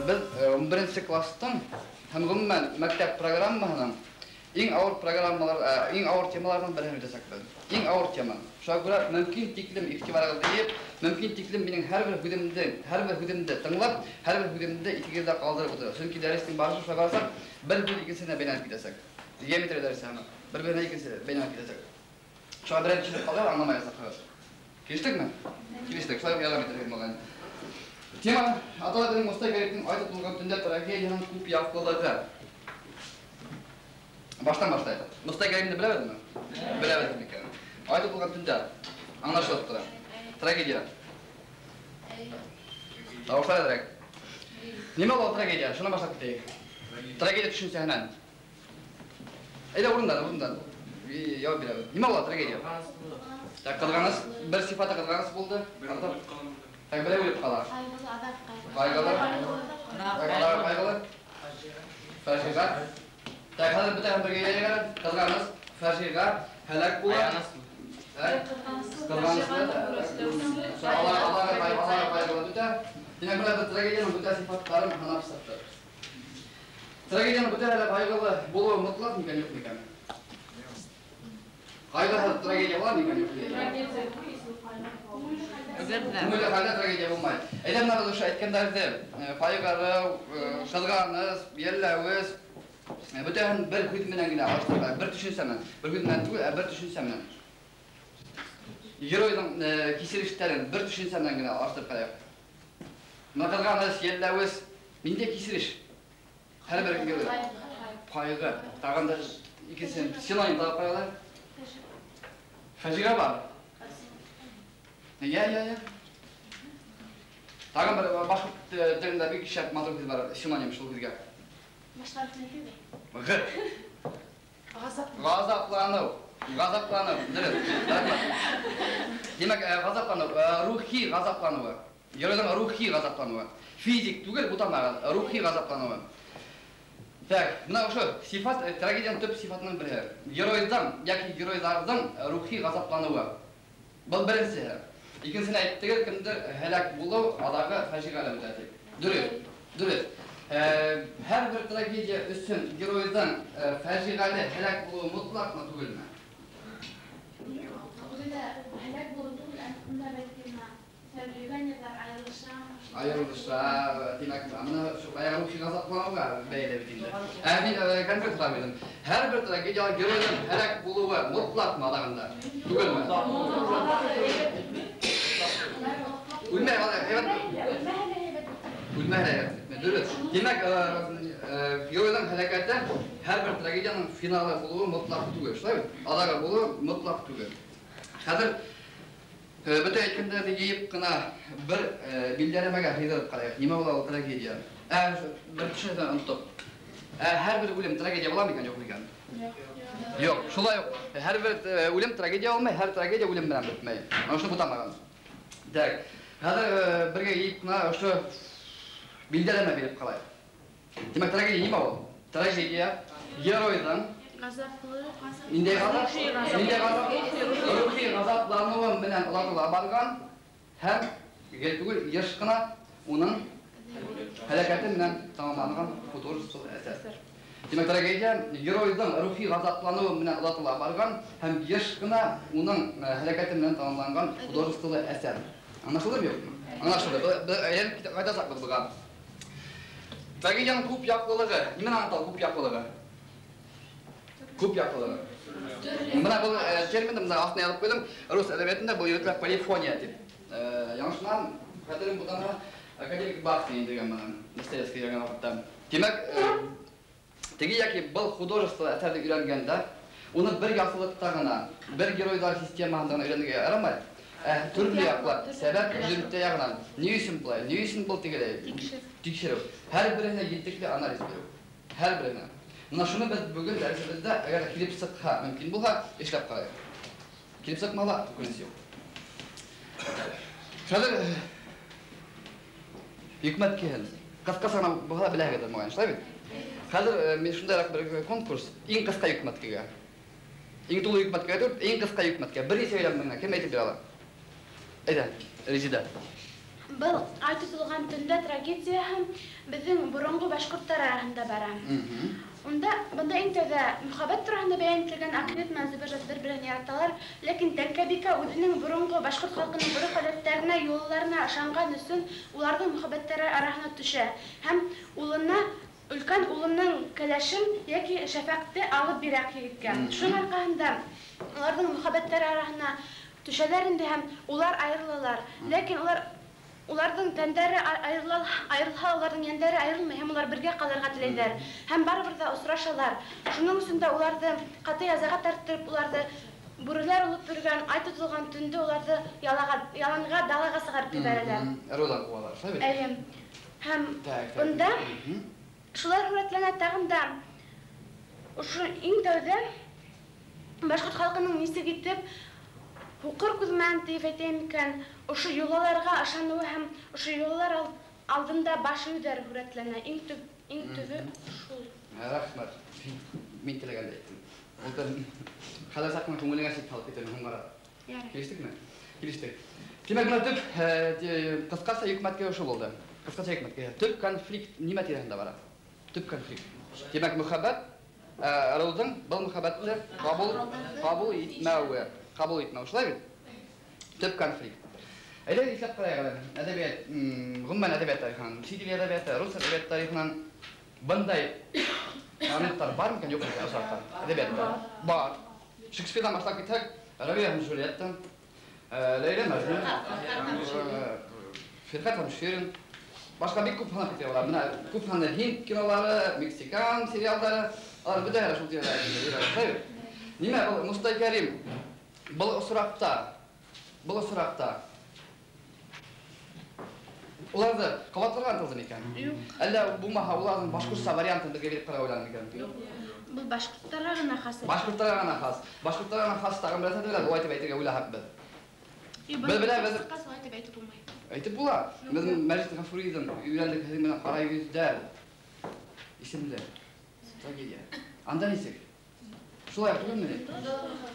Беҙ 11 класстың һәм ғөмүмән мәктәп программаһының иң ауыр программалар, иң ауыр темаларының береһен үтәсәкбеҙ. Иң ауыр тема. Шуға күрә мөмкин тиклем иғтибарығыҙҙы йыйып, мөмкин тиклем минең һәр бер һүҙемде, һәр бер һүҙемде тыңлап, һәр бер һүҙемде иҫегеҙҙә ҡалдырып ултырығыҙ. Сөнки дәрестең барышы шулай барасаҡ, бер һүҙ икенсеһенә бәйләнеп китәсәк. Геометрия дәресе һымаҡ. Бер-береһенә икенсе бәйләнеп китәсәк. Шуға берәр төшөнөп ҡалһа, аңламаясаҡһығыҙ. Килештекме? Килештек. Шулай уҡ ярҙам итергә мөмкин. Тема атала беҙҙең Мостай Кәримдең «Ай тотолған төндә» трагедияһының күп яҡлылығы. Баштан башлайыҡ. Мостай Кәримде беләбеҙме? Беләбеҙ микән? «Ай тотолған төндә» аңлашылып тора. Трагедия. Тауышлар әҙерәк. Нимә ул трагедия? Шунан башлап китәйек. Трагедия төшөнсәһенән. Әйҙә урындан, урындан. Яуап бирәбеҙ. Нимә ул трагедия? Так, ҡыҙғаныс, бер сифаты ҡыҙғаныс булды. Так, берәү үлеп ҡала. Ҡайғылы. Так, ҡайғылы. Фажиға. Так, хәҙер бөтәһен бергә йыйыҡ әле. Ҡыҙғаныс, фажиға, һәләк була. Ҡыҙғаныслы. Алар ҡайғылы бөтә. Тимәк, бына беҙ трагедияның бөтә сифаттарын һанап сыҡтыҡ. Трагедияның бөтәһе лә ҡайғылы булыуы мотлаҡ микән, юҡ микән? Ҡайғыһыҙ трагедия була микән, юҡ микән? Күңелле хәлдә трагедия булмай. Әйҙә бына беҙ ошо әйткәндәрҙе, ҡайғырыу, ҡыҙғаныс, йәлләүес, бөтәһен бер һүҙ менән генә алыштырырға, бер төшөнсә менән, бер һүҙ менән түгел, ә бер төшөнсә менән. Геройҙың кисерештәрен бер төшөнсә менән генә алыштырып ҡарайыҡ. Бына ҡыҙғаныс, йәлләүес, ниндәй кисереш? Һәр бер герой. Ҡайғы. Тағын да икенсеһен синоним табып ҡарайыҡ. Фажиға бар. Я, я, я. Тағын бер башҡорт телендә бик шәп матур һүҙ бар, синоним шул һүҙгә. Башҡа һүҙ. Г. Ғазапланыу. Ғазапланыу. Дөрөҫ. Рәхмәт. Тимәк, ғазапланыу, рухи ғазапланыуы. Геройҙың рухи ғазапланыуы. Физик түгел, бутамағыҙ, рухи ғазапланыуы. Так, бына ошо сифат, трагедияның төп сифатының береһе. Геройҙың йәки геройҙарҙың рухи ғазапланыуы. Был беренсеһе. Икенсеһен әйттегеҙ, кемдер һәләк булыу аҙағы фажиғәле бөтә тип. Дөрөҫ, дөрөҫ. Һәр бер трагедия өсөн геройҙың фажиғәле һәләк булыуы мотлаҡмы түгелме? Һәләк булыу түгел, ә унда бәлки бына фәбриканияҙар айырылыша. Айырылыша, тимәк, бына шул баяғы рухи ғазапланыуға бәйле бит инде. Ә мин конкрет һорап инем. Һәр бер трагедияла геройҙың һәләк булыуы мотлаҡмы аҙағында? Түгелме? Үлмәй, һәйбәт. Үлмәй һәйбәт. Дөрөҫ. Тимәк, геройҙың һәләкәте һәр бер трагедияның финалы булыуы мотлаҡ түгел, шулай бит? Аҙағы булыуы мотлаҡ түгел. Хәҙер бөтә әйткәндәрҙе йыйып ҡына бер билдәләмәгә һыйҙырып ҡарайыҡ. Нимә була ул трагедия? Бер төшөнсәне оноттоҡ. Һәр бер үлем трагедия була микән, юҡ микән? Юҡ. Шулай уҡ һәр бер үлем трагедия булмай, һәр трагедия үлем менән бөтмәй. Ана шуны бутамаған. Так, хәҙер бергә йыйып ҡына ошо билдәләмә биреп ҡалайыҡ. Тимәк, трагедия нимә ул? Трагедия геройҙың Ғазаплы. Ниндәй ғазап? Ниндәй ғазап? Рухи ғазапланыуы менән оҙатыла барған һәм гел түгел, йыш ҡына уның һәләкәте менән тамамланған художество әҫәр. Тимәк, трагедия геройҙың рухи ғазапланыуы менән оҙатыла барған һәм йыш ҡына уның һәләкәте менән тамамланған художество әҫәр. Аңлашылдымы, юҡмы? Аңлашылды. Беҙ әйләнеп ҡайтасаҡбыҙ быға. Трагедияның күп яҡлылығы. Нимәне аңлата ул күп яҡлылығы? Күп яҡлылығы. Бына был терминды бына аҫтына яҙып ҡуйҙым. Рус әҙәбиәтендә был йөрөтөлә полифония тип. Яңышынан хәтерем булғанға академик Бахтин индергән бына Достоевский йөрөгән ваҡытта. Тимәк, теге йәки был художество әҫәрҙе өйрәнгәндә уны бер яҡлылыҡта ғына, бер геройҙар системаһында ғына өйрәнергә ярамай. Төрлө яҡлап, сәбәп йөҙөмтә яғынан. Ни өсөн былай, ни өсөн был тегеләй? Тикшереү. Һәр береһенә ентекле анализ биреү. Һәр береһенә. Бына шуны беҙ бөгөн дәресебеҙҙә, әгәр килеп сыҡһа, мөмкин булһа, эшләп ҡарайыҡ. Килеп сыҡмаһа ла, үкенес юҡ. Хәҙер йөкмәт киһен. Ҡыҫҡаса ғына булһа ла беләһегеҙ моғайын, шулай бит? Хәҙер мин шундайыраҡ бер конкурс, иң ҡыҫҡа йөкмәткегә. Иң тулы йөкмәткегә түгел, иң ҡыҫҡа йөкмәткегә. Бер нисә һөйләм менән кем әйтеп бирә ала? Әйҙә, Резида. Был ай тотолған төндә трагедияһы беҙҙең боронғо башҡорттар араһында бара. Унда бында иң тәүҙә мөхәббәт тураһында бәйән ителгән Аҡегет менән Зөбәржәт бер-береһен яраталар, ләкин Тәңкәбикә үҙенең боронғо башҡорт халҡының ғөрөф-ғәҙәттәренә, йолаларына ышанған өсөн уларҙың мөхәббәттәре араһына төшә һәм улына өлкән улының кәләшен йәки Шәфәҡте алып бирә егеткә. Шуның арҡаһында уларҙың мөхәббәттәре араһына төшәләр инде һәм улар айырылалар. Ләкин уларҙың тәндәре айырылһа, уларҙың йәндәре айырылмай һәм улар бергә ҡалырға теләйҙәр. Һәм барыбер ҙә осрашалар. Шуның өсөн дә уларҙы ҡаты язаға тарттырып, уларҙы бүреләр улып йөрөгән, ай тотолған төндө уларҙы яланға, далаға сығарып ебәрәләр. Ырыуҙан ҡыуалар, шулай бит? Эйе. Һәм бында шулар һүрәтләнә тағын да ошо иң тәүҙә башҡорт халҡының нисек итеп һуҡыр күҙ менән тип әйтәйем икән, ошо йолаларға ышаныуы һәм ошо йолалар алдында баш эйеүҙәр һүрәтләнә. Иң төбө шул. Рәхмәт. Мин теләгәндә әйттем. Ул да хәҙер саҡ күңелеңә шик һалып китәм һуңғара. Килештекме? Килештек. Тимәк, бына төп ҡыҫҡаса йөкмәткә ошо булды. Ҡыҫҡаса йөкмәткә. Төп конфликт нимә тирәһендә бара? Төп конфликт. Тимәк, мөхәббәт, ырыуҙың был мөхәббәтте ҡабул итмәүе. Ҡабул итмәү, шулай бит? Төп конфликт. Әйҙә иҫләп ҡарайыҡ әле. Әҙәбиәт, ғөмүмән әҙәбиәт тарихынан, сит ил әҙәбиәте, рус әҙәбиәт тарихынан бындай моменттар бар микән, юҡ микән осраҡта? Әҙәбиәттә бар. Шекспирҙан башлап китһәк, Ромео һәм Джульетта, Ләйлә Мәжнүн, Фирхат һәм Ширин, башҡа бик күп һанап китә була. Бына күп һанлы һинд кинолары, мексикан сериалдары, алар бөтәһе лә шул тирәлә. Нимә был Мостай Кәрим? Был осраҡта уларҙы ҡабатларға ынтылды микән? Юҡ. Әллә булмаһа уларҙың башҡортса вариантын беҙгә биреп ҡарарға уйланы микән? Юҡ. Был башҡорттарға ғына хас. Башҡорттарға ғына хас. Башҡорттарға ғына хас тағын берәр нәрсә улай тип әйтергә уйлаһаҡ беҙ. Юҡ, Беҙ беләбеҙ. башҡортса улай тип әйтеп булмай. Әйтеп була. Беҙ Мәжит Ғафуриҙың өйрәндек һеҙҙең менән Ҡара йөҙҙәр исемле трагедия. Анда нисек? Шулай түгелме ни?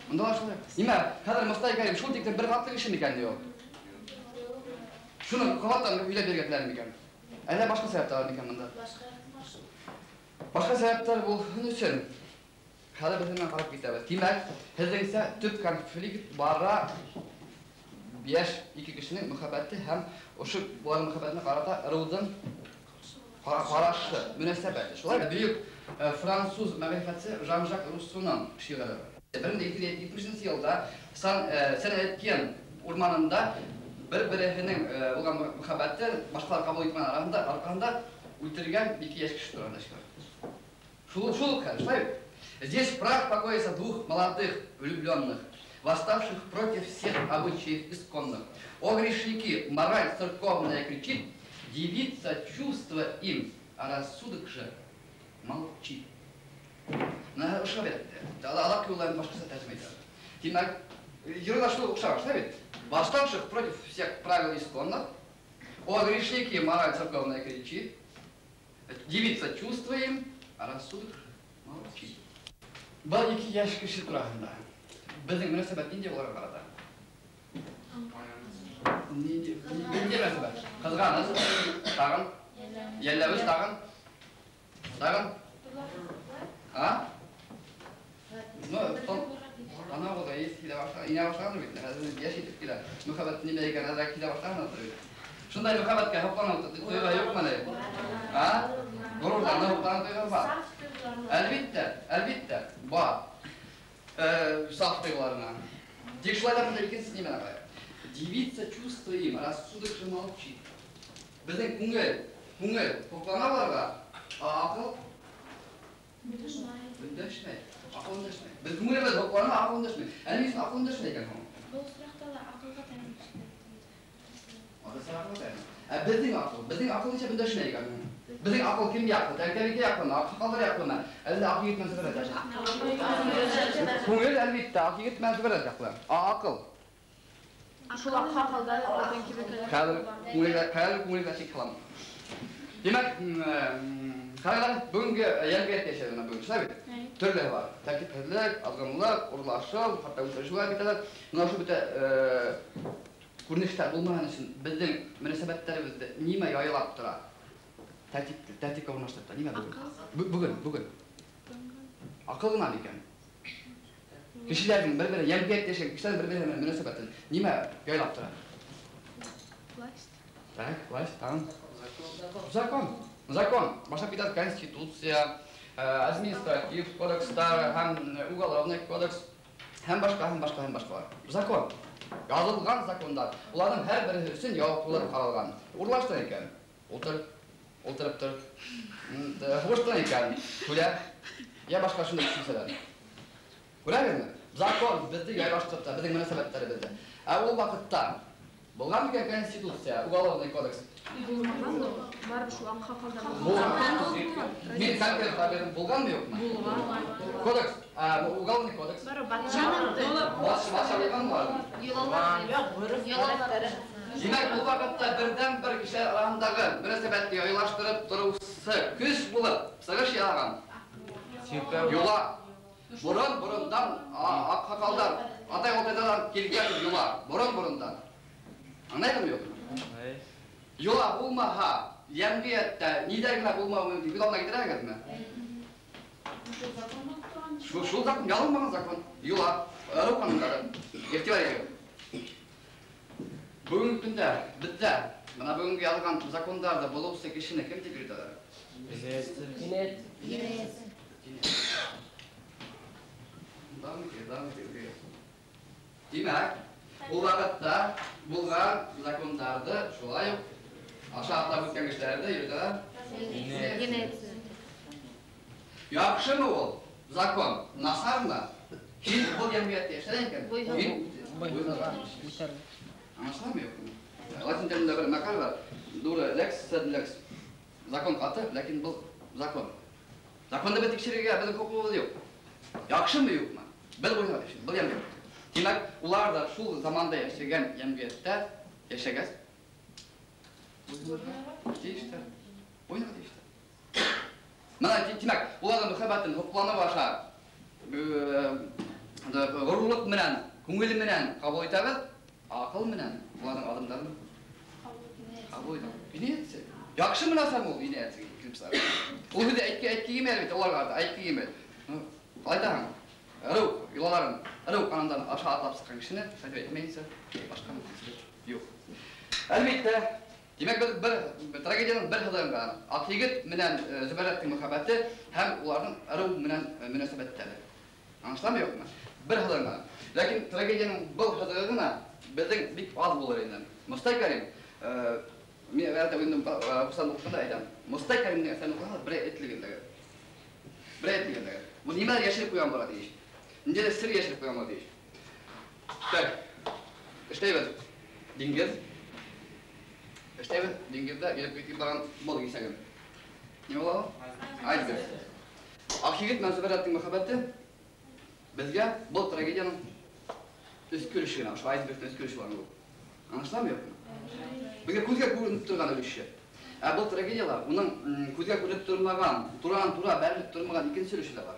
Унда ла шулай. Нимә, хәҙер Мостай Кәрим шул тиклем бер ҡатлы кеше микән ни ул? Шуны ҡабаттан һөйләп бирергә теләр микән? Әллә башҡа сәбәптәр бар микән бында? Башҡа сәбәптәр булһын өсөн хәҙер беҙ менән ҡарап китәбеҙ. Тимәк, һеҙҙеңсә төп конфликт бара йәш ике кешенең мөхәббәте һәм ошо уларҙың мөхәббәтенә ҡарата ырыуҙың ҡарашы, мөнәсәбәте. Шулай бит? Бөйөк француз мәғрифәтсе Жан-Жак Руссоның шиғыры. Бер мең ике йөҙ етмешенсе йылда Сен-Этьен урманында бер-береһенең булған мөхәббәте башҡалар ҡабул итмәгән арҡаһында үлтергән ике йәш кеше тураһында шиғыр. Шул уҡ хәл, шулай бит? Здесь прах покоится двух молодых влюбленных, восставших против всех обычаев исконных. О грешники, мораль церковная кричит, девица чувство им, а рассудок же молчит. Менә ошо бит. Алла юлларын башҡаса тәржемә итә. Тимәк, йөрәк шул оҡшаған, шулай бит? Восставших против всех правил исконных, о грешники, мораль церковная кричит, девица чувство им, а рассудок же молчит. Был ике йәш кеше тураһында. Беҙҙең мөнәсәбәт ниндәй уларға ҡарата? Ниндәй мөнәсәбәт? Ҡыҙғаныс, тағын, йәлләүес, тағын, тағын. А? Ну, ана ул да ес килә башлаған, инә башлаған бит. Хәҙер йәш итеп килә. Мөхәббәт нимә икән, әҙерәк килә башлаған бит. Шундай мөхәббәткә һоҡланыу тойға юҡмы ни? А? Ғорурланыу, һоҡланыу тойға бар. Әлбиттә, әлбиттә, бар. Саф тойғоларына. Тик шулай да бында икенсе нимәне ҡарайыҡ? Девица чувство им, рассудок же молчит. Беҙҙең күңел һоҡлана уларға, ә аҡыл өндәшмәй. Аҡыл өндәшмәй. Беҙ күңелебеҙ һоҡлана, аҡыл өндәшмәй. Ә ни өсөн аҡыл өндәшмәй икән һуң? Был осраҡта ла аҡылға таянып. Аҡыл таянып. Ә беҙҙең аҡыл нисә өндәшмәй икән һуң? Беҙҙең аҡыл кем яҡлы? Тәңкәбикә яҡлымы? Аҡһаҡалдар яҡлымы? Әллә Аҡ егет менән Зөбәрәт яҡлымы? Күңел, әлбиттә, Аҡ егет менән Зөбәрәт яҡлы. Ә аҡыл? Шул аҡһаҡалдар Тәңкәбикә. Хәҙер күңелгә шик һалам. Тимәк, хәҙер бөгөнгө йәмғиәттә йәшәйбеҙ бына бөгөн, шулай бит? Төрлөһө бар. Тәртипһеҙлек, аҙғынлыҡ, урлашыу, хатта үтерешеүгә китәләр. Бына ошо бөтә Күренештәр булмаған өсөн беҙҙең мөнәсәбәттәребеҙҙе нимә яйлап тора? Тәртипкә урынлаштырып тора. Нимә бөгөн? Бөгөн. Аҡыл ғына микән? Кешеләрҙең бер-бере, йәмғиәттә йәшәгән кешеләрҙең бер-береһе менән мөнәсәбәтен нимә яйлап тора? Власть. Так, власть, тағын. Закон. Закон. Башлап китә конституция, административ кодекстар һәм уголовный кодекс һәм башҡа, һәм башҡа, һәм башҡалар. Закон. Яҙылған закондар. Уларҙың һәр береһе өсөн яуаплылыҡ ҡаралған. Урлаштың икән, ултыр, ултырып тор. Һуғыштың икән, түлә. Йә башҡа шундай төшөнсәләр. Күрәһегеҙме? Закон беҙҙе яйлаштырып тора, беҙҙең мөнәсәбәттәребеҙҙе. Ә ул ваҡытта булған микән конституция, уголовный кодекс? Булмаған да, барыбер шул аҡһаҡалдар. Мин конкрет бирҙем, булғанмы юҡмы? Булған. Кодекс, уголовный кодекс. Барыбер батша булғанмы? Йолалар. Тимәк, ул ваҡытта берҙән-бер кешеләр араһындағы мөнәсәбәтте яйлаштырып тороусы көс булып сығыш яһаған йола. Борон-борондан аҡһаҡалдар, атай-атайҙарҙан килгән йола. Борон-борондан. Аңлайһыңмы юҡмы? Йола булмаһа, йәмғиәттә ниҙәр генә булмауы мөмкин? Күҙ алдына килтерәһегеҙме? Шул закон, ялынмаған закон. Йола, ырыу ҡанундары. Иғтибар итегеҙ. Бөгөнгө көндә беҙҙә бына бөгөнгө яҙылған закондарҙы булыусы кешене кем тип йөрөтәләр? Енет. Тимәк, ул ваҡытта булған закондарҙы шулай уҡ аша атлап үткән кешеләрҙе йөрөтәләр. Яҡшымы ул закон? Насармы? Һин был йәмғиәттә йәшәй икән? Һин аңлашыламы юҡмы? Латин телендә бер мәҡәл бар. Дура лекс, сед лекс. Закон ҡаты, ләкин был закон. Законды беҙ тикшерергә беҙҙең хоҡуғыбыҙ юҡ. Яҡшымы юҡмы? Беҙ буйһынға тикшерҙек. Был йәмғиәт. Тимәк, улар ҙа шул заманда йәшәгән йәмғиәттә йәшәгәс, тейештәр. Буйһынға тейештәр. Мына, тимәк, уларҙың мөхәббәтен һоҡланып аша, ғорурлыҡ менән, күңел менән ҡабул итәбеҙ, аҡыл менән уларҙың аҙымдарын ҡабул итәбеҙ. Инерция. Яҡшы мөнәсәбәт ул инерция килеп сыға. Ул һүҙҙе әйтке килмәй бит уларға да, әйтке килмәй. Ҡалай ырыу йолаларын, ырыу ҡанундарын аша атлап сыҡҡан кешене хәҙер әйтмәйенсә башҡа мөмкинселек юҡ. Әлбиттә, тимәк, беҙ бер трагедияның бер һыҙығын ҡараныҡ. Аҡ егет менән Зөбәрәттең мөхәббәте һәм уларҙың ырыу менән мөнәсәбәттәре. Аңлашыламы юҡмы? Бер һыҙығын ҡараныҡ. Ләкин трагедияның был һыҙығы ғына беҙҙең бик аҙ булыр ине. Мостай Кәрим, мин ғәҙәттә үҙемдең ҡурсанды уҡығанда әйтәм. Мостай Кәримдең әҫәрен уҡыһағыҙ, берәй этлегендәге. Берәй этлегендәге. Был нимәлер йәшереп ҡуйған була тейеш. Ниндәйҙер сер йәшереп ҡуйған була тейеш. Так, эшләйбеҙ. Диңгеҙ. Эшләйбеҙ. Диңгеҙҙә килеп китеп барған бал кисәген. Нимә була ул? Айсберг. Аҡ егет менән Зөбәрәттең мөхәббәте беҙгә был трагедияның өҫкө өлөшө генә, ошо айсбергтың өҫкө өлөшө бар ул. Аңлашыламы юҡмы? Беҙгә күҙгә күренеп торған өлөшө. Ә был трагедияла уның күҙгә күренеп тормаған, туранан-тура бәрелеп тормаған икенсе өлөшө лә бар.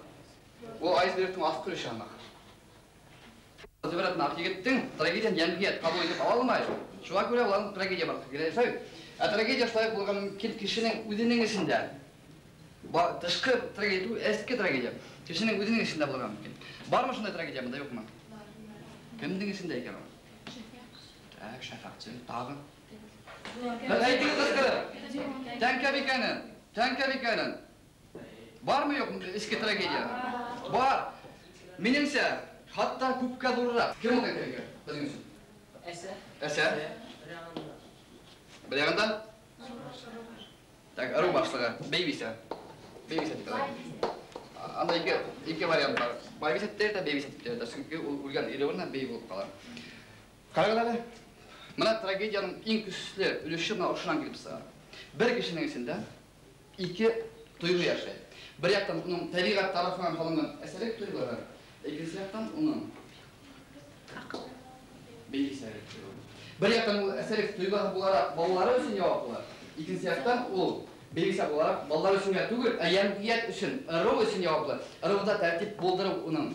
Ул айсбергтың аҫҡы өлөшө һымаҡ. Зөбәрәт менән Аҡ егеттең трагедияны йәмғиәт ҡабул итеп ала алмай. Шуға күрә уларҙың трагедия барлыҡҡа килә. Шулай бит? Ә трагедия шулай булырға мөмкин кешенең үҙенең эсендә. Тышҡы трагедия түгел, эске трагедия. Кешенең үҙенең эсендә булырға мөмкин. Бармы шундай трагедия бында, юҡмы? Кемдең эсендә икән ул? Так, Шәфәҡсе, тағы. Бер әйтегеҙ ҡысҡырып. Тәңкәбикәнең, Тәңкәбикәнең. Бармы юҡмы эске трагедия? Бар. Минеңсә, хатта күпкә ҙурыраҡ. Кем ул Тәңкәбикә беҙҙең өсөн? Әсә. Әсә. Бер яғында? Так, ырыу башлығы, бейбисә. Бейбисә тип атала. Анда ике вариант бар. Байбисә тип тә, бейбисә тип тә. Сөнки ул үлгән ире урынына бей булып ҡала. Ҡарағыҙ әле. Мына трагедияның иң көслө өлөшө мына ошонан килеп сыға. Бер кешенең эсендә ике тойғо йәшәй. Бер яҡтан уның тәбиғәт тарафынан һалынған әсәлек тойғолары, икенсе яҡтан уның бейбисәлек тойғолары. Бер яҡтан ул әсәлек тойғоһо булараҡ балалары өсөн яуаплы, икенсе яҡтан ул бейбисә булараҡ балалар өсөн генә түгел, ә йәмғиәт өсөн, ырыу өсөн яуаплы. Ырыуҙа тәртип булдырыу уның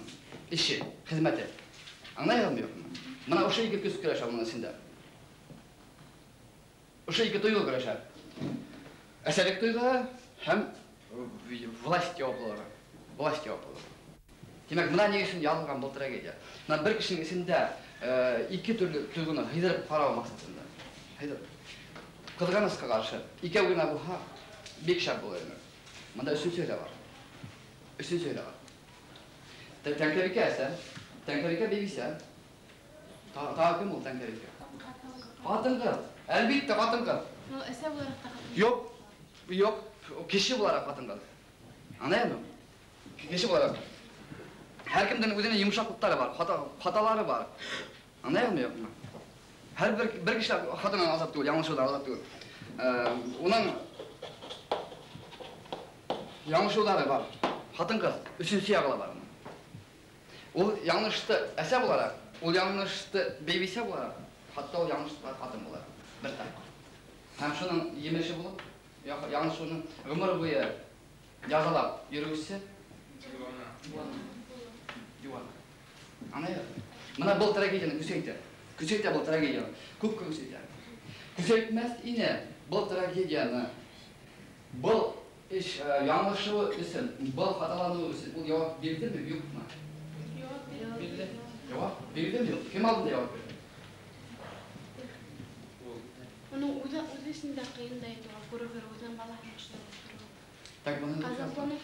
эше, хеҙмәте. Аңлайһығыҙмы юҡмы? Мына ошо ике көс көрәшә уның эсендә. Ошо ике тойғо көрәшә. Әсәлек тойғоһо һәм власть яуаплылығы. Власть яуаплылығы. Тимәк, бына ни өсөн яҙылған был трагедия. Бына бер кешенең эсендә ике төрлө тойғоно һыйҙырып ҡарау маҡсатында. Һыйҙырып. Ҡыҙғанысҡа ҡаршы, икәү генә булһа, бик шәп булыр ине. Бында өсөнсөһө лә бар. Өсөнсөһө лә бар. Тәңкәбикә әсә, Тәңкәбикә бибисә. Тағы кем ул Тәңкәбикә? Ҡатын-ҡыҙ. Әлбиттә, ҡатын-ҡыҙ. Ул әсә булараҡ та ҡатын. Юҡ, юҡ, кеше булараҡ ҡатын-ҡыҙ. Аңлайһыңмы? Кеше булараҡ. Һәр кемдең үҙенең йомшаҡлыҡтары бар, хаталары бар. Аңлайһыңмы, юҡмы? Һәр бер кеше хатанан азат түгел, яңылышыуҙан азат түгел. Уның яңылышыуҙары бар. Ҡатын-ҡыҙ өсөнсө яғы ла бар. Ул яңылышты әсә булараҡ, ул яңылышты бейбисә булараҡ, хатта ул яңылышты ҡатын булараҡ. Бер тапҡыр. Һәм шуның емеше булып, яңылышыуның ғүмер буйы язалап йөрөүсе Диуана. Аңлайһың? Бына был трагедияны көсәйтә. Көсәйтә был трагедияны. Күпкә көсәйтә. Көсәйтмәҫ ине был трагедияны. Был эш яңылышыуы өсөн, был хаталаныуы өсөн ул яуап бирҙеме, юҡмы? Яуап бирҙе. Яуап бирҙеме, юҡ? Кем алдында яуап бирҙе? Уның үҙе өсөн дә ҡыйын да инде, ул күреп үҙенең балаһын шулай тороу. Так, быны Ғазапланыу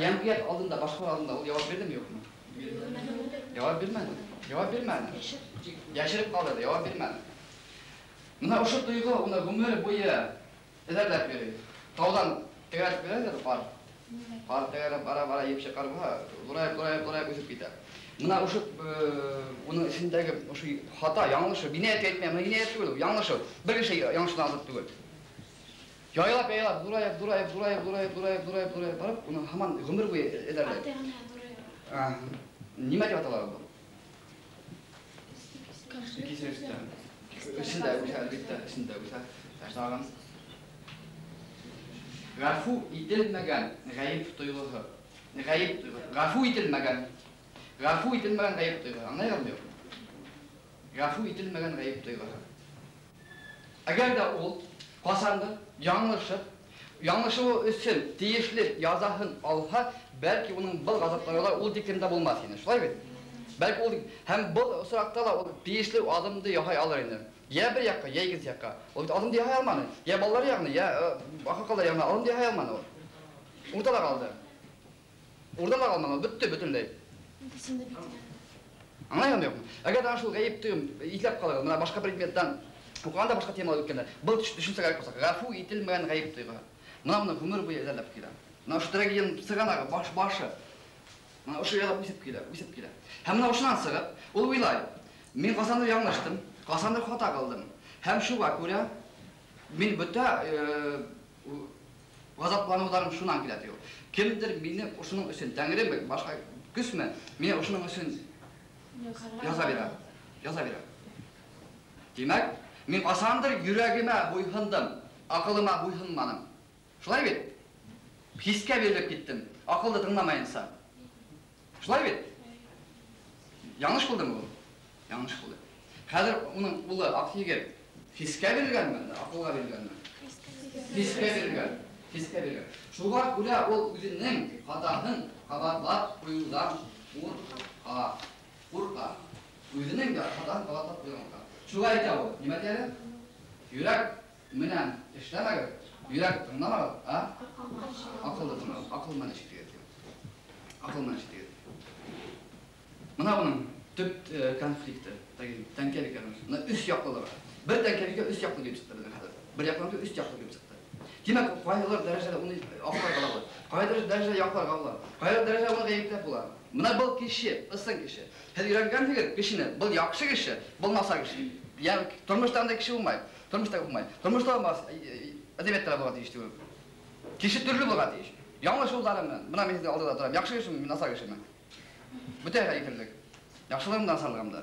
йәмғиәт алдында, башҡалар алдында ул яуап бирҙеме, юҡмы? Яуап бирмәне. Яуап бирмәне. Йәшереп ҡалдырҙы, яуап бирмәне. Бына ошо тойғо уны ғүмер буйы эҙәрләп йөрөй. Тауҙан тәгәрәтеп килә ҡар. Ҡар тәгәрәп бара-бара епшек ҡар була, ҙурайып, ҙурайып, ҙурайып үҫеп китә. Бына ошо уның эсендәге ошо хата, яңылышы, инәйәт әйтмәйем, бына инәйәт түгел, яңылышы. Бер кеше яңылышынан азат түгел. Яйлап, яйлап, ҙурайып, ҙурайып, ҙурайып, ҙурайып, ҙурайып, ҙурайып, ҙурайып барып, уны һаман ғүмер буйы эҙәрләй. Аты ғына ҙурайып. Нимә тип атала был? Кисерештә. Эсендә үҫә, әлбиттә, эсендә үҫә. Тағын. Ғәфү ителмәгән ғәйеп тойғоһо. Ғәйеп тойғоһо. Ғәфү ителмәгән. Ғәфү ителмәгән ғәйеп тойғоһо. Аңлайһыңмы, юҡмы? Ғәфү ителмәгән ғәйеп тойғоһо. Әгәр ҙә ул ҡасандыр яңылышып, яңылышыуы өсөн тейешле язаһын алһа, бәлки уның был ғазаплары ла ул тиклем дә булмаҫ ине. Шулай бит? Бәлки ул һәм был осраҡта ла ул тейешле аҙымды яһай алыр ине. Йә бер яҡҡа, йә икенсе яҡҡа. Ул бит аҙымды яһай алманы. Йә балалар яғына, йә аҡһаҡалдар яғына аҙымды яһай алманы ул. Уртала ҡалды. Уртала ҡалманы, ул бөттө бөтөнләй. Аңлайһыңмы, юҡмы? Әгәр ҙә шул ғәйепте иҫләп ҡалығыҙ, бына башҡа предметтан уҡығанда башҡа темала үткәндә, был төшөнсә кәрәк булса, ғәфү ителмәгән ғәйеп тойғоһо. Бына уны ғүмер буйы эҙәрләп килә. Бына ошо трагедияның сығанағы, башы. Бына ошо яҙып үҫеп килә, үҫеп килә. Һәм бына ошонан сығып, ул уйлай, мин ҡасандыр яңылыштым, ҡасандыр хата ҡылдым. Һәм шуға күрә мин бөтә ғазапланыуҙарым шунан килә ти ул. Кемдер мине ошоноң өсөн, тәңреме, башҡа көсмө, мине ошоноң өсөн яза бирә, яза бирә. Тимәк, мин ҡасандыр йөрәгемә буйһындым, аҡылыма буйһынманым. Шулай бит? Хискә бирелеп киттем, аҡылды тыңламайынса. Шулай бит? Яңылыш булдымы ул? Яңылыш булды. Хәҙер уның улы Аҡъегет хискә бирелгәнме, аҡылға бирелгәнме? Хискә бирелгән. Хискә бирелгән. Шуға күрә ул үҙенең хатаһын ҡабатлап ҡуйыуҙан ҡурҡа. Ҡурҡа. Үҙенең дә хатаһын ҡабатлап ҡуйыуҙан ҡурҡа. Шуға әйтә ул, нимә ти әле? Йөрәк менән эшләмәгеҙ, йөрәк тыңламағыҙ, а? Аҡылды тыңлағыҙ, аҡыл менән эш итегеҙ. Аҡыл менән эш итегеҙ. Бына уның төп конфликты, тәңкәбикә. Бына өс яҡлылығы. Бер тәңкәбикә өс яҡлы килеп сыҡты беҙҙең хәҙер. Бер яҡлы өс яҡлы килеп сыҡты. Тимәк, ҡайһылыр дәрәжәлә уны аҡларға була, ҡайһылыр дәрәжәлә яҡларға була, ҡайһылыр дәрәжәлә уны ғәйепләп була. Бына был кеше, ысын кеше. Һеҙ өйрәнгәнһегеҙ кешене, был яҡшы кеше, был насар кеше. Йә тормошта ундай кеше булмай, тормошта булмай. Тормошта булмаҫ, әҙәбиәттә лә булға тейеш түгел. Кеше төрлө булға тейеш. Яңылышыуҙары менән. Бына мин һеҙҙең алдығыҙҙа торам. Яҡшы кешеме, мин насар кешеме? Бөтәһе лә икелек. Яҡшылығым да, насарлығым да.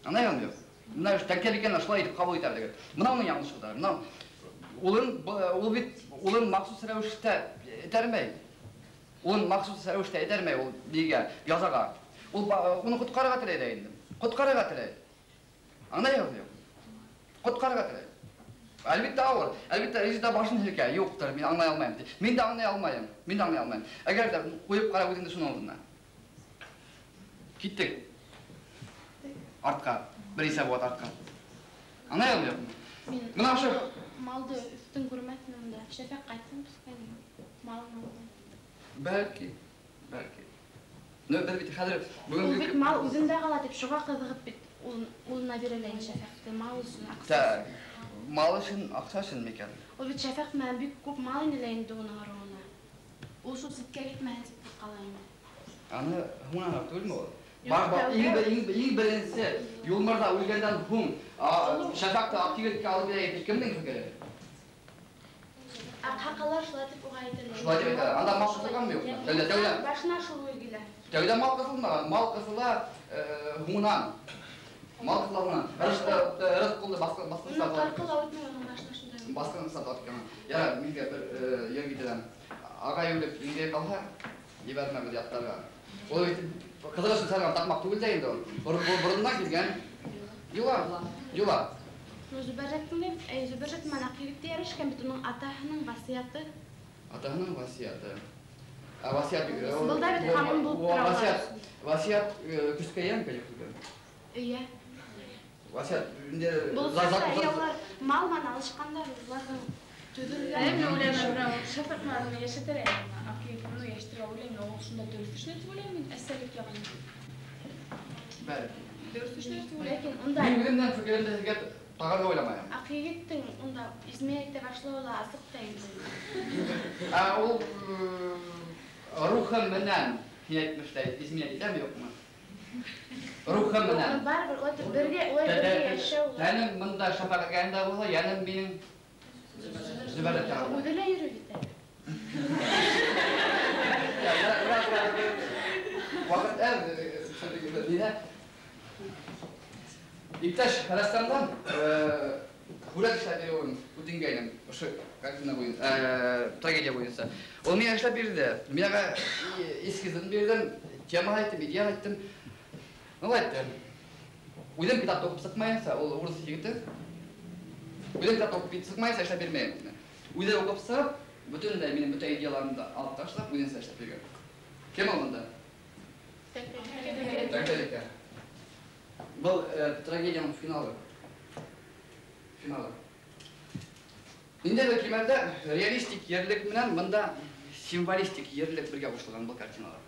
Аңлайһыңмы, юҡ? Бына тәңкәбикәне шулай итеп ҡабул итә белегеҙ. Бына уның яңылышыуҙары. Бына ул бит улын махсус рәүештә этәрмәй. Улын махсус рәүештә этәрмәй ул нигә, язаға. Ул уны ҡотҡарырға теләй ҙә инде. Ҡотҡарырға теләй. Аңлайһығыҙмы, юҡ? Ҡотҡарырға теләй. Әлбиттә ауыр. Әлбиттә Резеда башын һелкә, юҡтыр, мин аңлай алмайым ти. Мин дә аңлай алмайым. Мин дә аңлай алмайым. Әгәр ҙә ҡуйып ҡара үҙеңде шуның алдына. Киттек. Артҡа. Бер нисә быуат артҡа. Аңлай алмайым. Мин Бына ошо малды өҫтөн күрмәҫмен унда. Шәфәҡ ҡайтһын, пускай малын алды. Бәлки, бәлки. Ну, беҙ бит хәҙер Ул бөгөнгө бит мал үҙендә ҡала тип шуға ҡыҙығып бит улына бирелә Шәфәҡте мал өсөн аҡса. Так, мал өсөн, аҡса өсөн микән? Ул бит Шәфәҡ менән бик күп мал инелә инде уның ырыуына. Ул шул ситкә китмәһен тип ҡала инде. Аны һуңынан түгелме ул? Юҡ, Бар, бар, тәүҙә- иң беренсе Юлмырҙа үлгәндән һуң, Шәфәҡте Аҡ егеткә алып бирә тип кемдең фекере? Аҡһаҡаллар шулай тип уға әйтәләр. Шулай тип әйтәләр. Анда мал ҡыҫылғанмы юҡмы? Тәүҙә, тәүҙә. Башына шул уй килә. Тәүҙә мал ҡыҫылмаған, мал ҡыҫыла, һуңынан. Мал ҡыҫыла һуңынан. Рыҫ ҡулды басҡын Уны сатып алып. ҡарҡы ла үтмәй уның башына шундай уй. Басҡын сатып алып килгән. Ярар, мингә бер, йыр китерәм. Ағай үлеп, еңгәй ҡалһа, ебәрмәбеҙ яттарға. Ул бит ҡыҙыҡ өсөн сарған таҡмаҡ түгел дә инде ул. Бороннан килгән йола, йола. Ну, Зөбәржәттең дә бит, Зөбәржәт менән Аҡ егетте ярышҡан бит уның атаһының васыяты. Атаһының васыяты. Ә васыят, Был да бит ҡанун булып тора улар. Васыят, көскә йәм килеп килгән. Эйе. Васыят, инде Был саҡта улар мал менән алышҡандар, уларҙың төҙөлгән. Әле мин уйлайым, бына Шәфәҡ менән уны йәшәтер әле. Аҡ егет уны йәшәтергә уйлайым, ул шунда дөрөҫ эшләй тип уйлайым мин, әсәлек яғын. Бәлки. Дөрөҫ эшләй тип уйлайым. Ләкин унда Мин үҙемдән фекеремде һеҙгә тағырға уйламайым. Аҡ егеттең унда измерить итә башлауы ла асыҡ та инде. Ә ул, рухы менән, һин әйтмешләй, измерить итәме юҡмы? Рухы менән. Барыбер улар бергә, улар бергә йәшәү. Тәнем бында Шәфәҡ эргәһендә булһа, йәнем минең Зөбәржәт янында. Үҙе лә йөрөй бит әле. Ваҡыт әҙ, ниҙә? Иптәш рәссамдан, һүрәт эшләп биреүен үтенгәйнем, ошо картина буйынса, трагедия буйынса. Ул миңә эшләп бирҙе. Мин уға эскизын бирҙем, тема әйттем, идея әйттем. Ул әйтте. Үҙем китапты уҡып сыҡмайынса, ул урыҫ егете. Үҙем китапты уҡып сыҡмайынса эшләп бирмәйем тине. Үҙе уҡып сығып, бөтөнләй минең бөтә идеяларымды алып ташлап, үҙенсә эшләп биргән. Кем ул бында? Тәңкәбикә. Был, трагедияның финалы. Финалы. Ниндәйҙер кимәлдә реалистик ерлек менән бында символистик ерлек бергә ҡушылған был картиналар.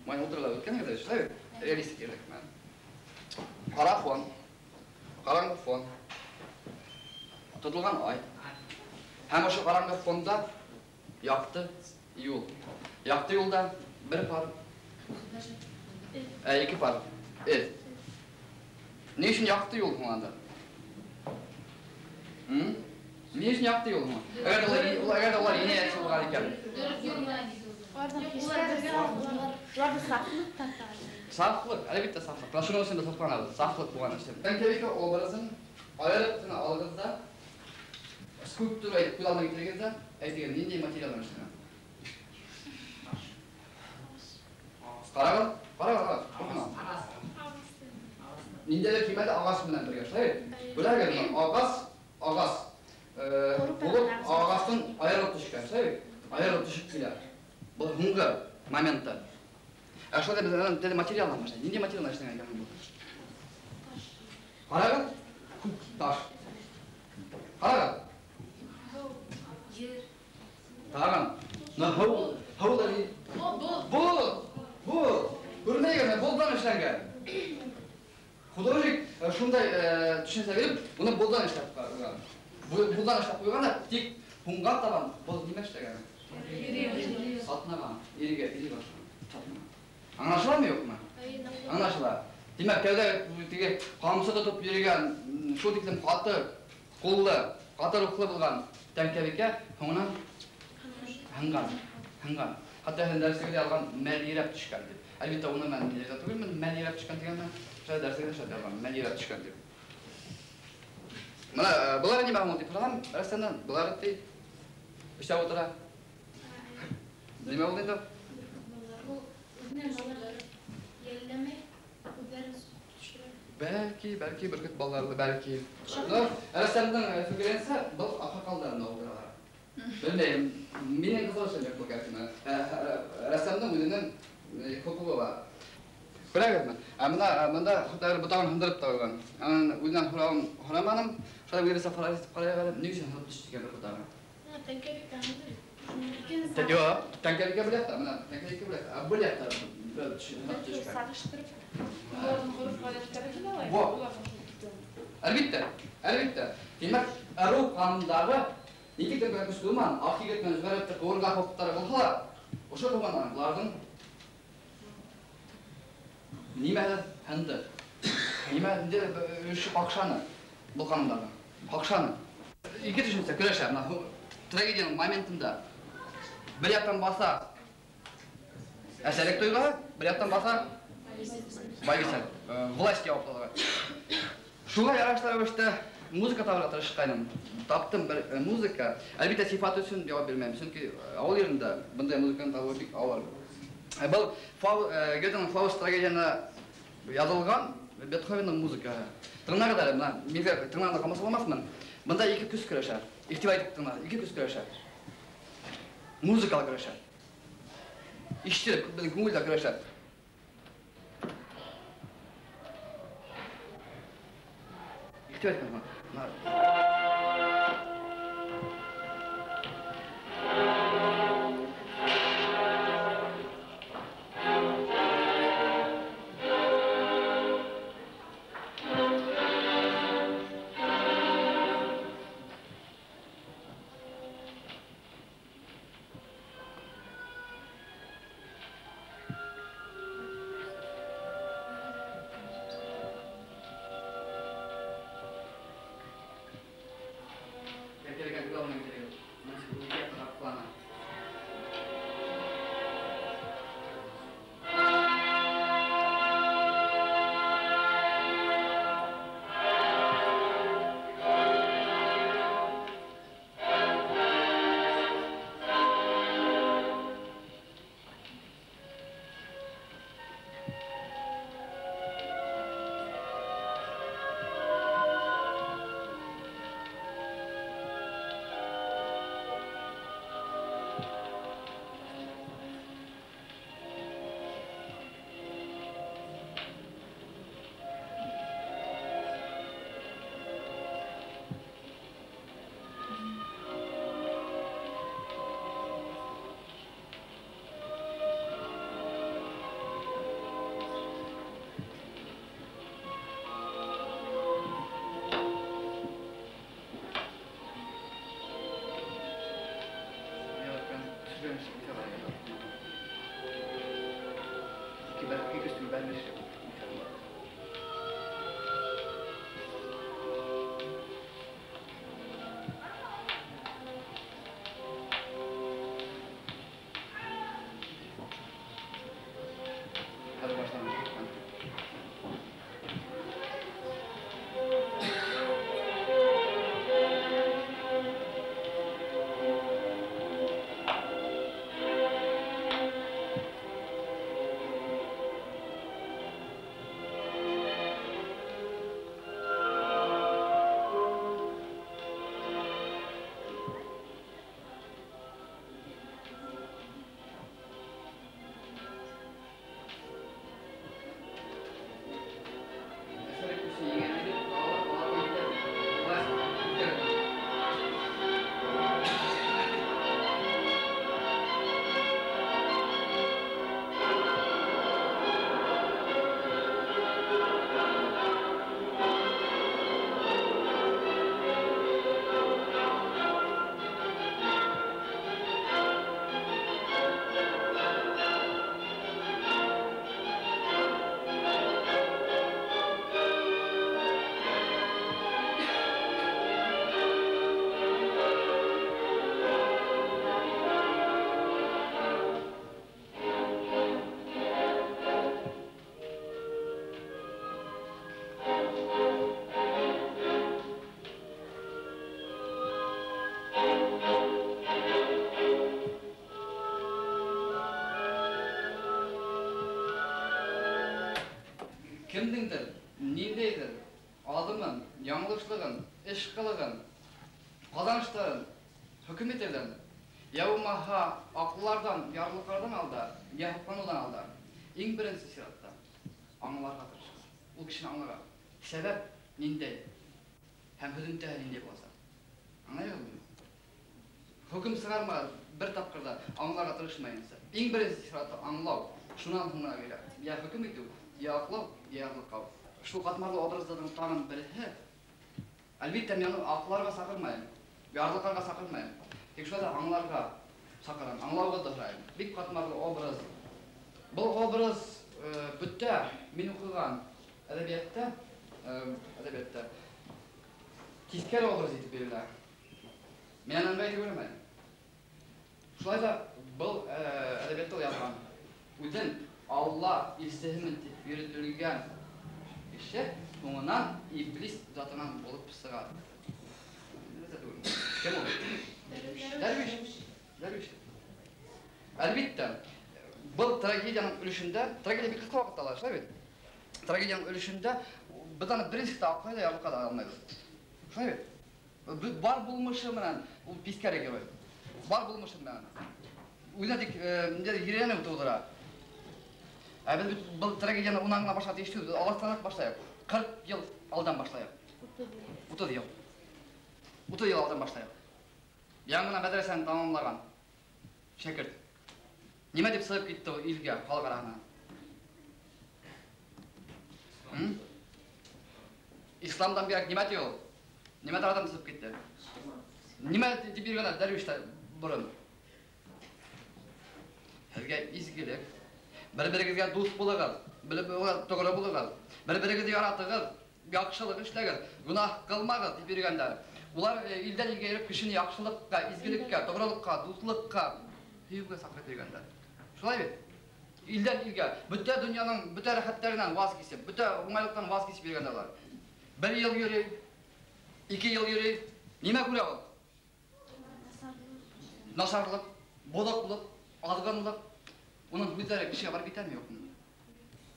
Май ултырыла үткән ерҙә, шулай бит? Реалистик ерлек менән. Ҡара фон, ҡараңғы фон, тотолған ай. Һәм ошо ҡараңғы фонда яҡты юл. Яҡты юлда бер пар, ике пар эҙ. Ни өсөн яҡты юл һуң анда? Ни өсөн яҡты юл һуң? Әгәр ҙә улар, әгәр ҙә улар инәйәтсе булған икән. Уларҙың хистәре, уларҙы сафлыҡ тарта. Сафлыҡ, әлбиттә сафлыҡ. Бына шуның өсөн беҙ һоҡланабыҙ. Сафлыҡ булған өсөн. Тәңкәбикә образын айырып ҡына алығыҙ ҙа, скульптура итеп күҙ алдына килтерегеҙ ҙә, әйтегеҙ, ниндәй материалдан эшләнгән? Ҡарағыҙ, ҡарағыҙ, ҡарағыҙ. Ҡурҡма. Ниндәйҙер кимәлдә ағас менән бергә, шулай бит? Беләһегеҙме? Ағас, ағас. Булып ағастан айырылып төшкән, шулай бит? Айырылып төшөп килә. Был һуңғы моментта. Ә шулай да беҙ анан теге материалдан башлайбыҙ. Ниндәй материалдан эшләнгән икән был? Ҡарағыҙ, күк таш. Ҡарағыҙ. Ер. Тағын. Мына һыу, һыу ҙа ни? Бул. Бул, бул. Күрмәйгәнме? Булдан эшләнгән. Художник, шундай, төшөнсә биреп, уны булдан эшләп ҡуйған. Булдан эшләп ҡуйған да, тик һуңға табан был нимә эшләгән? Сатнаған, ирегә, ире башлаған. Сатнаған. Аңлашыламы юҡмы? Аңлашыла. Тимәк, тәүҙә теге ҡамсы тотоп йөрөгән, шул тиклем ҡаты ҡуллы, ҡаты рухлы булған Тәңкәбикә һуңынан һынған, һынған. Хатта һеҙ дәресегеҙҙә алған мәлйерәп төшкән тип. Әлбиттә, уны мин риза түгелмен, мәлйерәп төшкән тигәнме? Шулай дәресегеҙҙә шулай алған, мәлйерәп төшкән тип. Мына, былар нимә һуң тип һораған, рәссамдан, былар ти эшләп ултыра. Нимә булды инде? Ул үҙенән балалар йәлләмәй, үҙҙәрен төшөрә. Бәлки, бәлки бөркөт балалары, бәлки. Но рәссамның фикеренсә, был аҡһаҡалдарҙың образы. Белмәйем, минең ҡыҙыҡ юҡ был картина. Рәссамның үҙенең хоҡуғы бар. Күрәгеҙме? Ә мына мында хатта ботағын һындырып та ҡуйған. Анан үҙенән һорауын һораманым. Шулай бирсә фараз итеп ҡарайыҡ әле, ни өсөн һынып төштө икән бер ботағы? Тәңкәлек һындырып. Юҡ, тәңкәлеккә бер яҡта, мына тәңкәлеккә бер яҡта, ә был яҡта бер һынып төшкән. Сағыштырып, уларҙың ғөрөф-ғәҙәттәре лә лайыҡ, уларҙың китеүе. Әлбиттә, әлбиттә. Тимәк, ырыу ҡанундағы нилектән генә көслө булмаһын, аҡ егет менән Зөбәрәтте ҡыуырға хоҡуҡтары булһа ла, ошо булғандан уларҙың нимәһе һынды? Нимә инде эш ҡаҡшаны был ҡанундарҙың? Ҡаҡшаны. Ике төшөнсә көрәшә, мына трагедияның моментында бер яҡтан баҫа әсәлек тойғоһо, бер яҡтан баҫа байбисә, власть яуаплылығы. Шуға ярашлы рәүештә музыка табырға тырышҡайным. Таптым бер музыка. Әлбиттә, сифаты өсөн яуап бирмәйем, сөнки ауыл ерендә бындай музыканы табыу бик ауыр. Был Гётеның Фауст трагедияһына яҙылған Бетховенның музыкаһы. Тыңлағыҙ әле, мына миңә тыңлағанда ҡамасауламаҫмын. Бында ике көс көрәшә. Иғтибар итеп тыңлағыҙ, ике көс көрәшә. Музыкала көрәшә. Ишетелеп, беҙҙең күңелдә көрәшә. Иғтибар итегеҙ, мына. Кемдеңдер ниндәйҙер аҙымын, яңылышлығын, эш ҡылығын, ҡаҙаныштарын хөкөм итеүҙән, йә булмаһа аҡылларҙан, ярлыҡларҙан алда, йә һоҡланыуҙан алда, иң беренсе сиратта аңларға тырышығыҙ. Ул кешене аңларға. Сәбәп ниндәй һәм һөҙөмтәһе ниндәй буласаҡ. Аңлайһығыҙмы? Хөкөм сығармағыҙ бер тапҡыр ҙа аңларға тырышмайынса. Иң беренсе сиратта аңлау, шунан һуң ғына килә. Йә хөкөм итеү, йә аҡлау, йә ярлыҡау. Шул ҡатмарлы образдарҙың тағын береһе, әлбиттә, мин уны аҡларға саҡырмайым, ярлыҡарға саҡырмайым. Тик шулай ҙа аңларға саҡырам, аңлауығыҙҙы һорайым. Бик ҡатмарлы образ. Был образ бөтә мин уҡыған әҙәбиәттә, тиҫкәре образ итеп бирелә. Мин аны ыңғай күрмәйем. Шулай ҙа был әҙәбиәттә ул яҙған. Үҙен Алла илсеһемен тип йөрөтөлгән кеше һуңынан иблис затынан булып сыға. Кем ул? Дәрвиш. Дәрвиш. Әлбиттә, был трагедияның өлөшөндә, трагедия бик ҡыҫҡа ваҡытта ала, шулай бит? Трагедияның өлөшөндә беҙ аны беренсе тә аҡлай ҙа ярлыҡа ла алмайбыҙ. Шулай бит? Бар булмышы менән ул тиҫкәре герой. Бар булмышы менән. Үҙенә тик ниндәйҙер ерәнеү тыуҙыра. Ә беҙ бит был трагедияны унан ғына башларға тейеш түгел, алыҫтаныраҡ башлайыҡ. 40 йыл алдан башлайыҡ. 30 йыл. 30 йыл алдан башлайыҡ. Яңы ғына мәҙрәсәне тамамлаған шәкерт. Нимә тип сығып китте ул илгә, халыҡ араһына? Исламдан бигерәк нимә ти ул? Нимә тарафтан сығып китте? Нимә тип йөрөгән дәрвиштәр борон? Һеҙгә изгелек, бер-берегеҙгә дуҫ булығыҙ, тоғро булығыҙ, бер-берегеҙҙе яратығыҙ, яҡшылыҡ эшләгеҙ, гонаһ ҡылмағыҙ тип йөрөгәндәр. Улар илдән илгә йөрөп кешене яҡшылыҡҡа, изгелеккә, тоғролоҡҡа, дуҫлыҡҡа, һөйөүгә саҡырып йөрөгәндәр. Шулай бит? Илдән илгә, бөтә донъяның бөтә рәхәттәренән ваз кисеп, бөтә уңайлыҡтан ваз кисеп йөрөгәндәр улар. Бер йыл йөрөй, 2 йыл йөрөй. Нимә күрә ул? Насарлыҡ, боҙоҡлоҡ, аҙғынлыҡ. Уның һүҙҙәре кешегә барып етәме, юҡмы?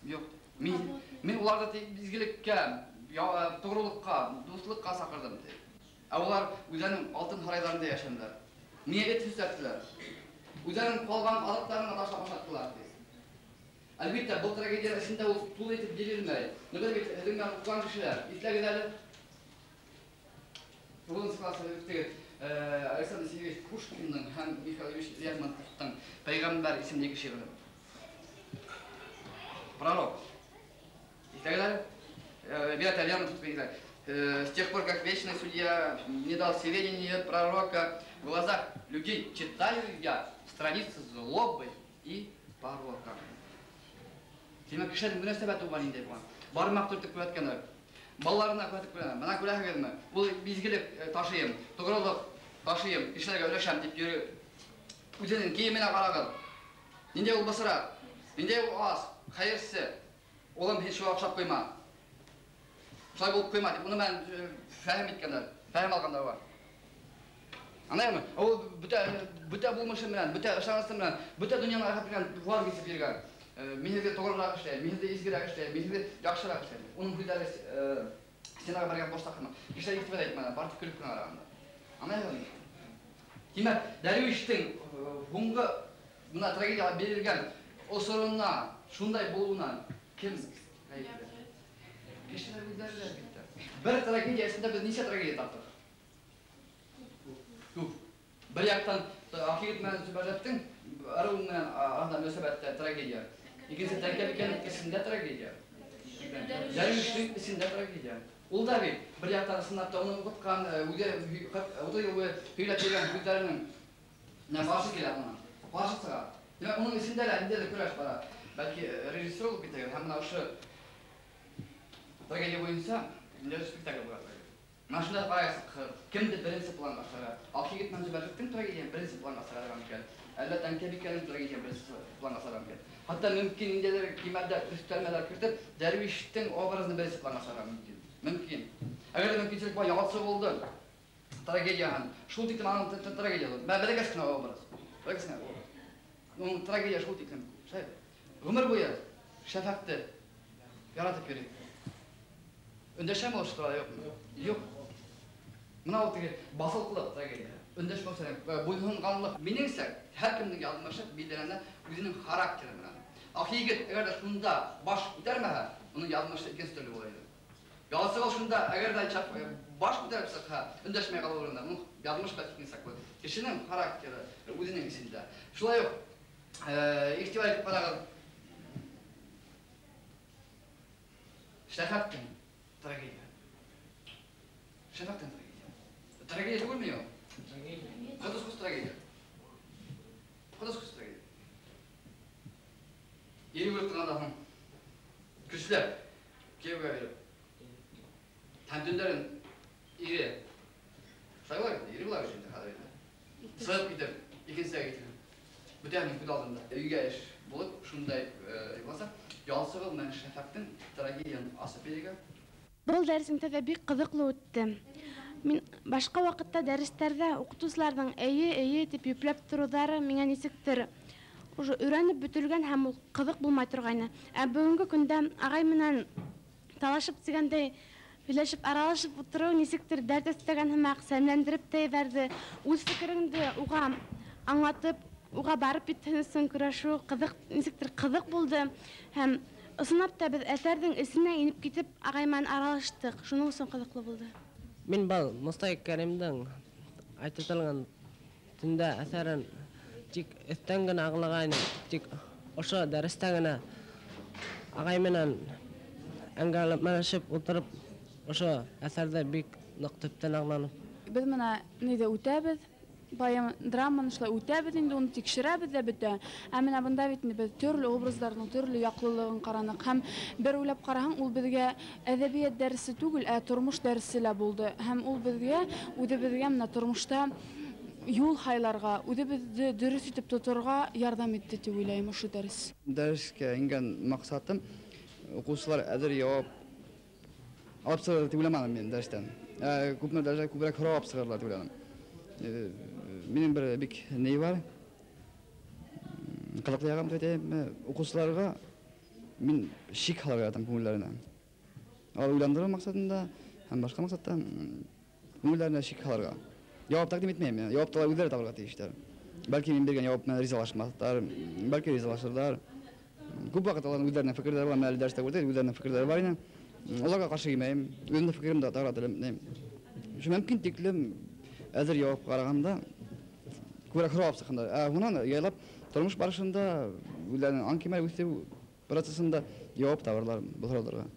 Юҡ. Мин уларҙы изгелеккә, тоғролоҡҡа, дуҫлыҡҡа саҡырҙым, ти. Ә улар үҙҙәренең алтын һарайҙарында йәшәнеләр. Миңә эт һөсләттеләр. Үҙҙәренең ҡалған аҙыҡтарын да ташлап ашаттылар, ти. Әлбиттә, был трагедия эсендә ул тулы итеп бирелмәй. Беҙ бит һеҙҙең менән уҡыған кешеләр. Иҫләгеҙ әле. Туғыҙынсы класста үттегеҙ. Александр Сергеевич Пушкиндың һәм Михаил Ильич Лермонтовтың Пәйғәмбәр исемле шиғыры. Пророк. Иҫләгеҙ әле. Ребята, Лермонтов иҫләгеҙ. С тех пор, как вечный судья не дал сведения пророка, в глазах людей читаю я страницы злобы и порока. Тимәк, кешеләрҙең мөнәсәбәте уға ниндәй булған? Бармаҡ төртөп күрһәткәндәр, балаларына күрһәтеп күрәләр. Бына күрәһегеҙме? Ул изгелек ташыйым, тоғролоҡ ташыйым, кешеләргә өләшәм тип йөрөй. Үҙенең кейеменә ҡарағыҙ. Ниндәй ул бысраҡ, ниндәй ул ас, хәйерсе. Улым, һин шуға оҡшап ҡуйма. Шулай булып ҡуйма тип, уны менән фәһем иткәндәр, фәһем алғандар бар. Аңлайһыңмы? Ул бөтә булмышы менән, бөтә ышанысы менән, бөтә донъяны рәхәт менән ваз кисеп йөрөгән. Мин һеҙгә тоғрораҡ эшләйем, мин һеҙгә изгерәк эшләйем, мин һеҙгә яҡшыраҡ эшләйем. Уның һүҙҙәре стенаға бәргән баш таҡырмы. Кешеләр иғтибар итмәне, бар тип көлөп кенә ҡарағандар. Аңлайһығыҙмы? Тимәк, дәрвиштең һуңғы бына трагедияға бирелгән осорона, шундай булыуына кем ғәйепле? Кешеләр үҙҙәре лә әлбиттә. Бер трагедия эсендә беҙ нисә трагедия таптыҡ? Күп. Бер яҡтан Аҡ егет менән Зөбәржәттең ырыу менән араһында мөнәсәбәттә трагедия. Икенсе Тәңкәбикәнең эсендә трагедия. Дәрвиштең эсендә трагедия. Ул да бит бер яҡтан ысынлап та уны уҡытҡан, үҙе утыҙ йыл буйы һөйләп биргән һүҙҙәренең ҡаршы килә уның. Ҡаршы сыға. Тимәк, уның эсендә лә ниндәйҙер көрәш бара. Бәлки режиссер булып китәгеҙ һәм бына ошо трагедия буйынса ниндәйҙер спектакль була. Менә шунда ҡарайһың, кемде беренсе планға сығара? Аҡ егет менән Зөбәржәттең трагедияһын беренсе планға сығарған микән? Әллә Тәңкәбикәнең трагедияһын беренсе планға сығарған микән? Хатта мөмкин ниндәйҙер кимәлдә өҫтәлмәләр кертеп, дәрвиштең образын беренсе планға сығарған мөмкин. Мөмкин. Әгәр ҙә мөмкинселек бар, ялсы булды трагедияһын. Шул тиклем аның трагедия булды. Бәләкәс кенә образ. Бәләкәс кенә образ. Уның трагедия шул тиклем. Шулай. Ғүмер буйы Шәфәҡте яратып йөрөй. Өндәшәме ул шул юҡмы? Юҡ. Мына ул теге баҫылҡылыҡ трагедия. Өндәшмәү буйһонғанлыҡ. Минеңсә, һәр кемдең яҙмышы билдәләнә үҙенең характеры менән. Акъегет әгәр дә шунда баш күтәрмәһә, уның яҙмышы икенсе төрлө була ине. Ялсығыл шунда әгәр дә баш күтәреп сыҡһа, өндәшмәй ҡалыу урынына, уның яҙмыш бәлки икенсерәк була. Кешенең характеры үҙенең эсендә. Шулай уҡ иғтибар итеп ҡарағыҙ. Шәфәҡтең трагедия. Шәфәҡтең трагедия. Трагедия түгелме ул? Трагедия. Ҡотосҡос трагедия. Ҡотосҡос трагедия. Ире үлеп торғандан һуң көсләп кейәүгә биреп. Һәм төндәрен ире шулай була бит, ире була бит инде хәҙер инде. Сығып китеп, икенсегә китеп. Бөтәһенең күҙ алдында өйгә эш булып, шундай булса, Ялсығыл менән Шәфәҡтең трагедияны асып бирергә. Был дәрес тәҙә бик ҡыҙыҡлы үтте. Мин башҡа ваҡытта дәрестәрҙә уҡытыусыларҙың эйе, эйе тип йөпләп тороуҙары миңә нисектер уже өйрәнеп бөтөлгән һәм ул ҡыҙыҡ булмай торғайны. Ә бөгөнгө көндә ағай менән талашып тигәндәй һөйләшеп, аралашып ултырыу нисектер дәрт өҫтәгән һымаҡ, сәмләндереп тә ебәрҙе. Үҙ фекереңде уға аңлатып, уға барып етһен өсөн көрәшеү ҡыҙыҡ, нисектер ҡыҙыҡ булды. Һәм ысынлап та беҙ әҫәрҙең эсенә инеп китеп ағай менән аралаштыҡ. Шуның өсөн ҡыҙыҡлы булды. Мин был Мостай Кәримдең айтылған төндә әҫәрен тик өҫтән генә аңлағайным, тик ошо дәрестә генә ағай менән әңгәмәләшеп ултырып, ошо әҫәрҙе бик ныҡ төптән аңланым. Беҙ мына ниҙе үтәбеҙ, поэма, драманы шулай үтәбеҙ инде, уны тикшерәбеҙ ҙә бөтә. Ә менә бында бит инде беҙ төрлө образдарҙың төрлө яҡлылығын ҡараныҡ. Һәм бер уйлап ҡараһаң, ул беҙгә әҙәбиәт дәресе түгел, ә тормош дәресе лә булды. Һәм ул беҙгә, үҙебеҙгә менә тормошта юл һайларға, үҙебеҙҙе дөрөҫ итеп тоторға ярҙам итте тип уйлайым ошо дәрес. Дәрескә ингән маҡсатым уҡыусылар әҙер яуап алып сығыр тип уйламаным мин дәрестән. Күпме дәрәжә күберәк һорау алып сығырлар тип уйланым. Минең бер бик ни бар, ҡыҙыҡлы яғым тип әйтәйем, уҡыусыларға мин шик һалырға яратам күңелдәренә. Алар уйландырыу маҡсатында һәм башҡа маҡсатта күңелдәренә шик һалырға. Яуап тәҡдим итмәйем, яуапты улар үҙҙәре табырға тейештәр. Бәлки мин биргән яуап менән ризалашмаҫтар, бәлки ризалашырҙар. Күп ваҡыт уларҙың үҙҙәренең фекерҙәре бар, әле дәрестә күрҙек, үҙҙәренең фекерҙәре бар ине. Уларға ҡаршы килмәйем, үҙемдең фекеремде тағыра теләмәйем. Шул мөмкин тиклем әҙер яуап ҡарағанда күберәк һорау алып сыҡҡандар. Ә һунан яйлап тормош барышында үҙҙәренең аң кимәл үҫеү процессында яуап табырлар был һорауҙарға.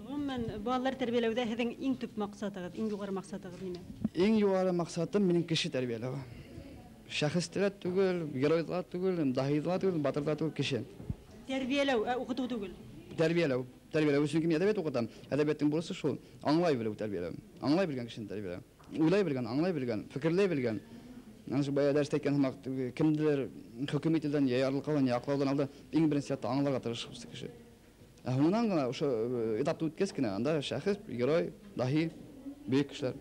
Ғөмүмән, балалар тәрбиәләүҙә һеҙҙең иң төп маҡсатығыҙ, иң юғары маҡсатығыҙ нимә? Иң юғары маҡсатым минең кеше тәрбиәләү. Шәхестер түгел, геройҙар түгел, даһиҙар түгел, батырҙар түгел, кеше. Тәрбиәләү, ә уҡытыу түгел. Тәрбиәләү. Тәрбиәләү өсөн мин әҙәбиәт уҡытам. Әҙәбиәттең бурысы шул, аңлай белеү тәрбиәләү. Аңлай белгән кешене тәрбиәләү. Уйлай белгән, аңлай белгән, фекерләй белгән. Ана шул бая дәрестә әйткән һымаҡ, кемделер хөкөм итеүҙән, йә ярлыҡауҙан, йә аҡлауҙан алда иң беренсе сиратта аңларға тырышыусы кеше. Ә һуңынан ғына ошо этапты үткәс кенә анда шәхес, герой, даһи, бөйөк кешеләр.